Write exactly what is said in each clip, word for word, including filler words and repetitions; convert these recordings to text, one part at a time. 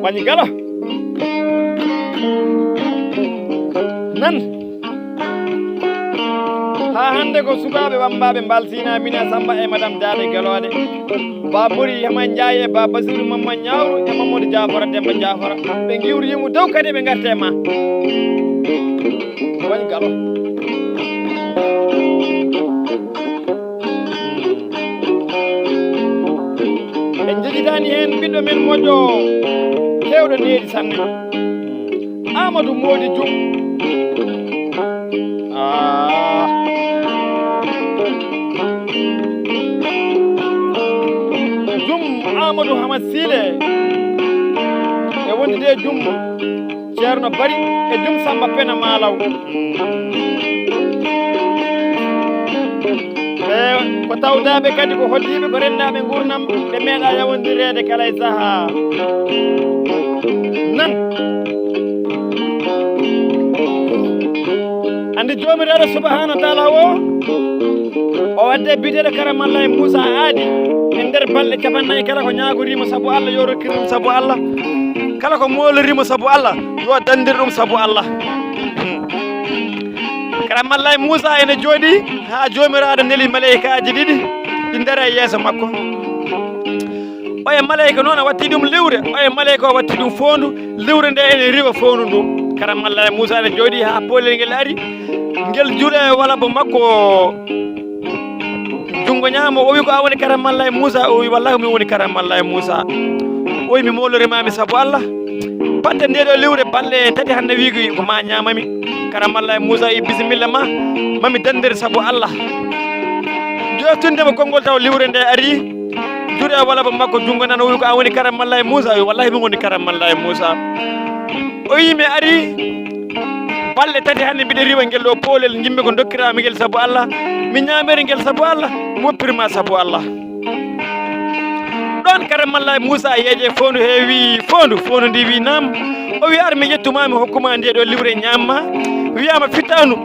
Wañi galo. Nan. Haa hannde ko sukaaɓe wammbaaɓe mbalsinaa mina Samba e Madame Daade Gelooɗe. Ba Buri Hama Njaay e Ba Basiru Mamma Ñaawru e Mamadou Jaafara Demba Jaafara. Ɓe ngiwri yimo dow kadi ɓe ngarte ma. Wañi galo. En njejitaani heen ɓiɗɗo men moƴƴo, keewɗo needi sanne. Amadou Mody Dioum. Ah. Dioum Amadou Hamad Sile. E wondude e Dioum Ceerno Bari e Dioum Samba Pena Malaw. Ɓe ko tawdaaɓe kadi ko holliiɓe ko renndaaɓe nguurndam, ɓe meeɗa yawondireede kala e sahaa. Nan. Anndi Joomiraaɗo Subhaanahu wa Taala o, o wadde biyeteeɗo Karamallaahi Muusaa Aadi e nder balɗe cappanɗe nayi, kala ko ñaagoriima sabu Allah, yo rokkir ɗum sabu Allah. Kala ko mooloriima sabu Allah, yo danndir ɗum sabu Allah. Karamallaahi Muusaa ene jooɗii haa Joomiraaɗo neli maleykaaji ɗiɗi, ɗi ndara e yeeso makko. Oya maleyka noon a watti ɗum liwre, oya maleyka o watti ɗum foondu, liwre nde ene riiwa foondu ndu. Karamallaahi Muusaa ene jooɗii haa poolel ngel ari, ngel juuɗe wala bo makko junngo ñaamo. O wi, "Ko a woni Karamallaahi Muusaa?" O wi, "Wallaahi, mi woni Karamallaahi Muusaa." O wi, "Mi moolorimaami sabu Allah. Batte nde ɗo liwre balɗe tati hannde, wi ko ma ñaamami." Karamallaahi Muusaa wi, "Bisimilla ma, mami danndir sabu Allah." Joftinde mo konngol taw liwre nde ari. Juuɗe wala ba makko junngo nano, o wi, "Ko an woni Karamallaahi Muusaa?" O wi, "Wallaahi, min woni Karamallaahi Muusaa." O wi, "Mi ari balɗe tati hannde mbiɗa riiwa ngel ɗo poolel, njimmi ko ndokkiraami ngel sabu Allah, mi ñaamiri ngel sabu Allah, mi woppirma sabu Allah." Ɗoon Karamallaahi Muusaa yeeƴe foondu he wi, "Foondu?" Foondu ndi wi, "Naam." O wi, "Ar mi ƴettuma, mi hokkuma nde ɗo liwre ñaamma." Wiyaama fittaandu.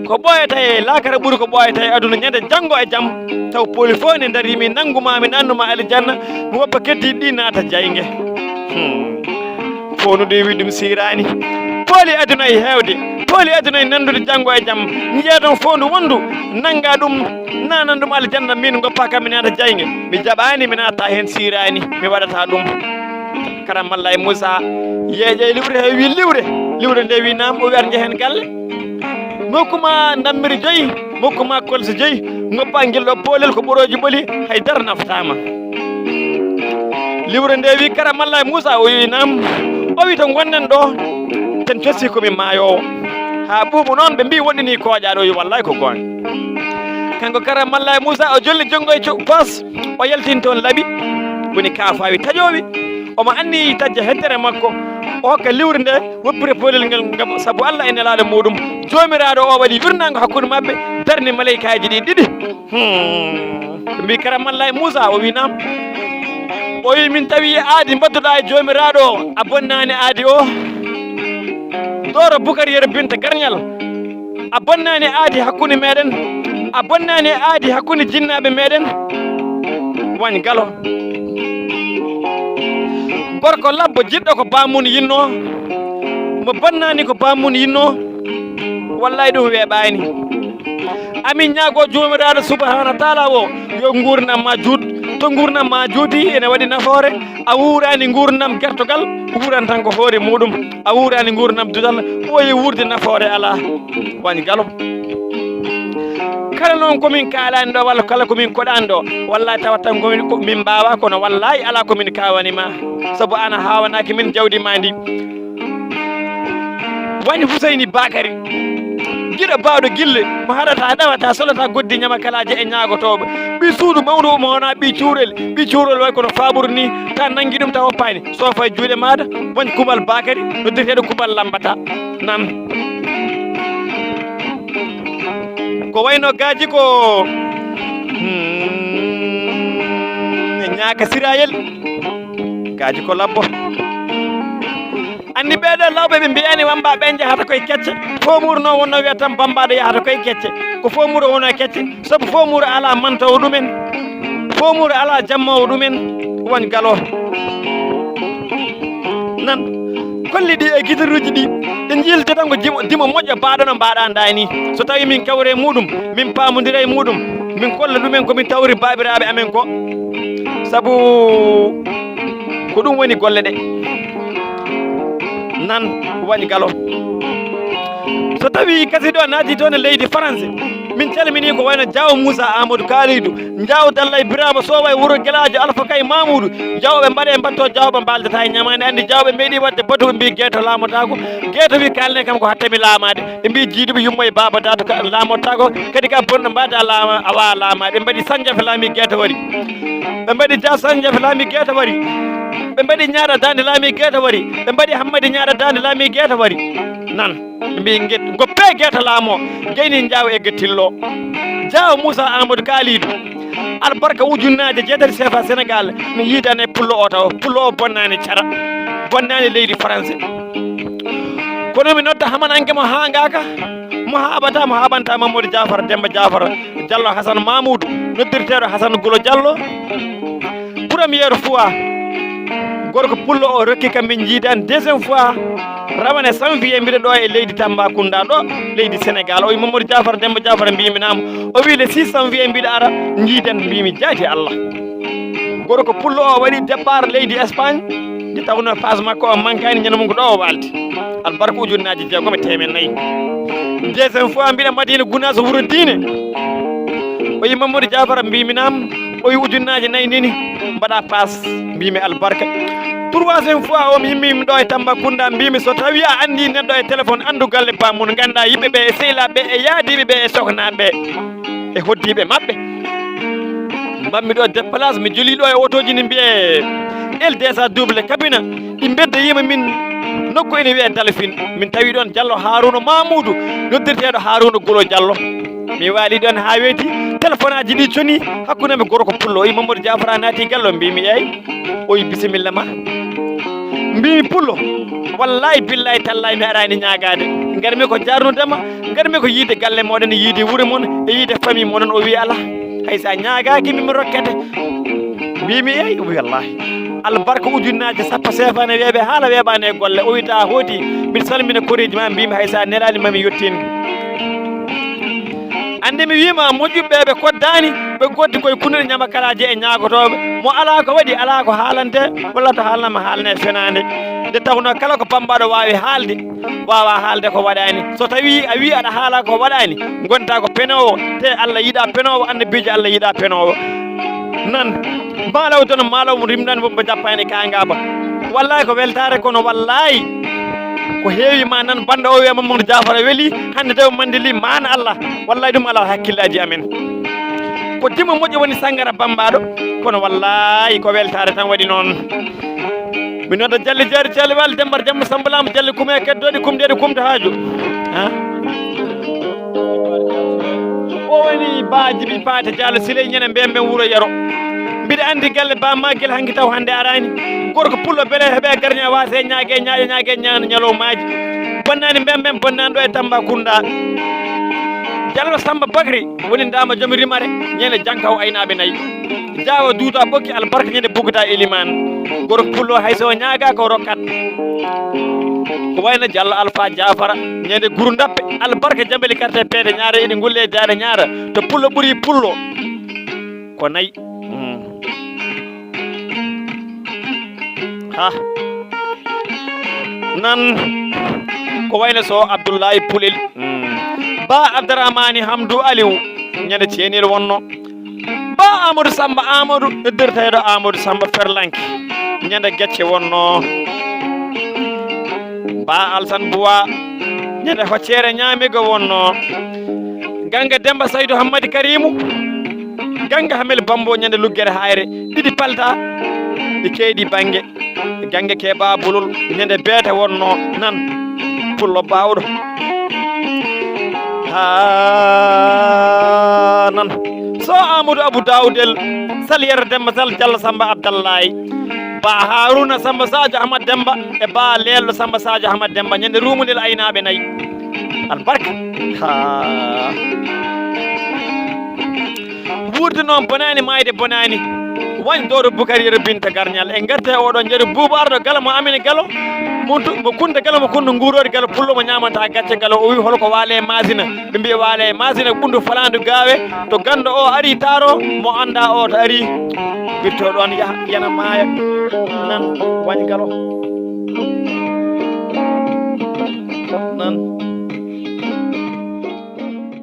Ko ɓooyata e laakara ɓuri ko ɓooyata e aduna. Ñande janngo e jam, taw pooli fof ne ndarii, mi nannguma, mi naatnuma aljanna, mi woppa keddiiɗi ɗi naata jayge. Hmm. Foondu ndi wi ɗum siiraani. Pooli aduna e heewde, pooli aduna e nanndude janngo e jam. Njiya ɗon foondu wondu, nannga ɗum, naatnan ɗum aljanna, min ngoppa kam mi naata jayge. Mi jaɓaani, mi naata heen, siiraani, mi waɗata ɗum. Karamallaahi Muusaa yeeƴe liwre he wi, "Liwre?" Liwre nde wi, "Naam." O wi, "Ar njehen galle. Mi hokkuma ndammiri joyi, mi hokkuma kolse joyi, ngoppa ngel ɗo poolel ko ɓorooji ɓoli, hay dara naftaama." Liwre nde wi, "Karamallaahi Muusaa?" O wi, "Naam." O wi, "To ngonɗen ɗo, ten costi ko mi maayoowo." Haa ɓuuɓu noon ɓe mbi woɗɗini kooƴaaɗo, o wi, "Wallaahi ko goonga." Kanko Karamallaahi Muusaa o jolni junngo e co-, poos, o yaltini toon laɓi, woni kaafaawi taƴoowi. Omo anniyi taƴde heddere makko, o hokka liwre nde, woppira poolel ngel ngam sabu Allah e nelaaɗo muuɗum. Joomiraaɗo o waɗi wirnaango hakkunde maɓɓe, darni maleykaaji ɗi ɗiɗi. Hmm. Ɓe mbi, "Karamallaahi Muusaa?" O wi, "Naam." O wi, "Min tawi aadi mbaɗduɗaa e Joomiraaɗo o, a bonnaani aadi o. Dooro Bukar Yero Binta Garñal, a bonnaani aadi hakkunde meɗen, a bonnaani aadi hakkunde jinnaaɓe meɗen." Wañ galo. Gorko labbo jiɗɗo ko baamun yinnoo, mo bonnaani ko baamun yinnoo, wallaahi ɗum weeɓaani. Amin ñaago Joomiraaɗo Subhaanahu wa Taala o, yo nguurndam ma juut. To nguurndam ma juuti, ene waɗi nafoore. A wuuraani nguurndam gertogal, wuuran tan ko hoore muuɗum. A wuuraani nguurndam duɗal, ɓooyi wuurde nafoore alaa. Wañ galo. Kala noon ko min kaalaani ɗo, walla kala ko min koɗaani ɗo, wallaahi tawat tan ko min, ko min mbaawaa, kono wallaahi alaa ko min kaawani ma. Sabu aan a haawanaaki min jawdi ma ndi. Wañ Huseyni Bakari, giɗo baawɗo gille, mo haɗata, ɗawata, solata goddi ñamakalaaje e ñaagotooɓe. Ɓii suudu mawɗo, mo wona ɓii cuurel, ɓii cuurel way kono faaɓuru ni, ta nanngi ɗum, ta woppaani. Soofa e juuɗe maaɗa, wañ Kumal Bakari, noddirteeɗo Kumal Lambata. Nan. Ko wayno gaaji ko, hmm, e ñaaka Sirayel. Gaaji ko labbo. Anndi ɓeeɗo lawɓe ɓe mbiyaani wamba ɓe njahata koye kecce. Foomuuro noon wonno wiya tan bambaaɗo yahata koye kecce. Ko foomuuro wonno e kecce. Sabu foomuuro alaa mantoowo ɗumen. Foomuuro alaa jammoowo ɗumen. Wañ galo. Nan, kolli ɗi e gitaruuji ɗi, ɗe njilta tan ko dimo, dimo moƴƴo baaɗo no mbaɗa nda ni. So tawi min kawre e muɗum, min paamodira e muɗum, min kolla ɗumen ko min tawri baabiraaɓe amen ko. Sabu ko ɗum woni golle ɗe. Nan, waɗi galo. So tawi kasi ɗo naati toon e leydi Faransi, min calmini ko wayno Jaawo Muusa Amadou Kalidou, Jaawo Dallay Birama Sowa e wuro Gelaajo Alfa Kay Mamoudou, Jaawo ɓe mbaɗe mbatto Jaawo ɓe mbaldata e ñamaande anndi Jaawo ɓe meeɗi waɗde batu ɓe mbi geeto laamotaako, geeto wi kalne kam ko hattami laamaade, ɓe mbi jiiduɓe yumma e baaba daado ka laamotaako, kadi ka bonɗo mbaada laama awa laamaade, ɓe mbaɗi sanjafe laami geeto wari, ɓe mbaɗi ja sanjafe laami geeto wari, ɓe mbaɗi ñaaɗa daande laami geeto wari, ɓe mbaɗi hammadi ñaaɗa daande laami geeto wari, nan. Ɓe mbi get-, goppe geeto laamo, gayni Jaawo e gettillo. Jaawo Muusa Amadou Kalidou. Albarka ujunnaaje jeetati sefa Sénégal, mi yiidani e pullo o taw. Pullo o bonnaani cara, bonnaani leydi Faransi. Kono mi nodda hamananke mo haangaaka, mo haaɓata, mo haaɓanta Mamadou Jafar, Demba Jafar, Jallo Hasan Mamoudou, noddirteeɗo Hasan Gulo Jallo. Première fois, gorko pullo o rokki kam min jiidani. Deuxième fois, rawane janvier mbiɗa ɗo e leydi Tambacounda ɗo, leydi Sénégal. O wi Mamadou Jafar, Demba Jafar, mbimi naam. O wi le six janvier mbiɗa ara, jiiden, mbimi jaati Allah. Gorko pullo o waɗi départ leydi Espagne, nde tawno passe makko o mankani, ñande mum ko ɗo o walti. Albarka ujunnaaji jeegom e teemen nayi. Deuxième fois mbiɗa Madina Gounass wuro diine. O wi Mamadou Jafar, mbimi naam. O wi ujunnaaji nayi nini, mbaɗa passe, mbimi albarka. Troisième fois o mi immimi ɗo e Tambacounda, mbimi so tawi a anndi neɗɗo e téléphone, anndu galle bammun, ngannda yimɓe ɓe e sehilaaɓe ɓe e yaadiiɓe ɓe e sohnaaɓe ɓe e hoddiiɓe maɓɓe. Mbaɗmi ɗo déplace, mi joli ɗo e otooji ne mbiyee L deux cent double cabine, ɗi mbedda yima min nokku ene wiyee Dalfin. Min tawi ɗon Jallo Haruna Mamoudou, noddirteeɗo Haruna Gulo Jallo. Mi waali ɗon haa weeti, téléphone aji ɗi coni hakkunde mi gorko pullo. O wi Mamadou Jafar a naati gallo, mbimi eey. O wi bisimilla ma. Mbimi pullo, wallahi billahi tallahi mi araani ñaagaade. Ngarmi ko jarnudema, ngarmi ko yiide galle moɗon, yiide wuro mon, e yiide famille moɗon. O wi alaa, hay sa ñaagaaki mi, mi rokkete. Mbimi eey, o wi wallahi. Albarka ujunnaaji sappo sefa ne weeɓe haala weeɓaani e golle. O wi ta hooti, mbiɗa salmina koreeji ma, mbimi hay sa nelaani mami yettin. Anndi mi wiima moƴƴuɓe ɓe koddaani, ɓe goddi koye kunnuɗe ñamakalaaji e ñaagotooɓe. Mo alaa ko waɗi, alaa ko haalante, walla to haalnama haalne fenaande. Nde tawnoo kala ko bammbaaɗo waawi haalde, waawa haalde ko waɗaani. So tawii a wii aɗa haala ko waɗaani, ngontaa ko penoowo, te Allah yiɗaa penoowo, annabiijo Allah yiɗaa penoowo. Nan, maalaw dono, maalaw mo rimnani mo, mo jappaani kaanga ba. Wallahi ko weltaare, kono wallahi ko heewi ma nan, banda o wiya Mamadou Jafar weli, hannde tawi mande li maan Allah. Wallahi ɗum alaa hakkillaaji amen. Ko dimo moƴƴo woni sangara bammbaaɗo, kono wallahi ko weltaare tan waɗi noon. Mi nodda Jalli Jeeri Ceeli Wal, Dembar Demba Samba Lam, Jalli Kume Keddoɗi, Kumdeɗi Kumta Haaju. Ha? O woni Ba Jibi Paate Diallo Siley, ñande mbembe wuro Yero. Mbiɗa anndi galle Ba Magel hanki taw hannde araani. Gorko pullo bele heɓe garña waase ñaage, ñaaƴa ñaage, ñaana ñalawmaaji. Bonnaani mbembe, bonnaani ɗo e Tambacounda. Diallo Samba Bakri woni ndaama jomi rimare, ñande jankaw aynaaɓe nayi. Jaawa duuta ɓokki albarka ñande bugda elimaan. Gorko pullo hay so o ñaaga ko rokkat. Ko wayno Jallo Alfa Jafara, ñande guru ndappe, albarka jambeli karte peede ñaare, eɗi ngulle e daade ñaara. To pullo ɓuri pullo. Ko nayi. Mm. Ha. Nan. Ko wayno so Abdoulaye Pulel. Mm. Ba Abdourahmane Hamdou Aliou. Ñande ceenel wonno. Ba Amadou Samba Amadou, noddirteeɗo Amadou Samba Ferlanki. Ñande gecce wonno. Ba Alsan Buwa. Ñande hocceere ñaamigo wonno. Ganga Demba Saydu Hammadi Karimu. Ganga Hamel Bambo ñande luggere hayre. Ɗiɗi palta. Ɗi keedi bange. Gange Keba Bulol, ñande beete wonno nan, pullo baawɗo. Ha nan. So Amadou Abou Daoudel, Sal Yero Demba, Sal Jallo Samba Abdallahi. Ba Haruna Samba Sadio Ahmad Demba, e Ba Lello Samba Sadio Ahmad Demba, ñande rumundel aynaaɓe nayi. Albarka. Ha. Wuurde noon bonaani, maayde bonaani. Wañ doodo Bukari Yero Binta Garñal. En ngarte oɗo njeru buubaarɗo galo mo Amine Galo. Mo Kunta Galo, mo Kunta nguuroori galo pullo mo ñaamata gacce galo. O wi hol ko waale Maasina. Ɓe mbiya waale Maasina ɓundu falaandu gaawe. To ganndo o ari taaro mo annda o to ari. Wirto ɗoon yaha yana maaya. Nan wañ galo. Nan.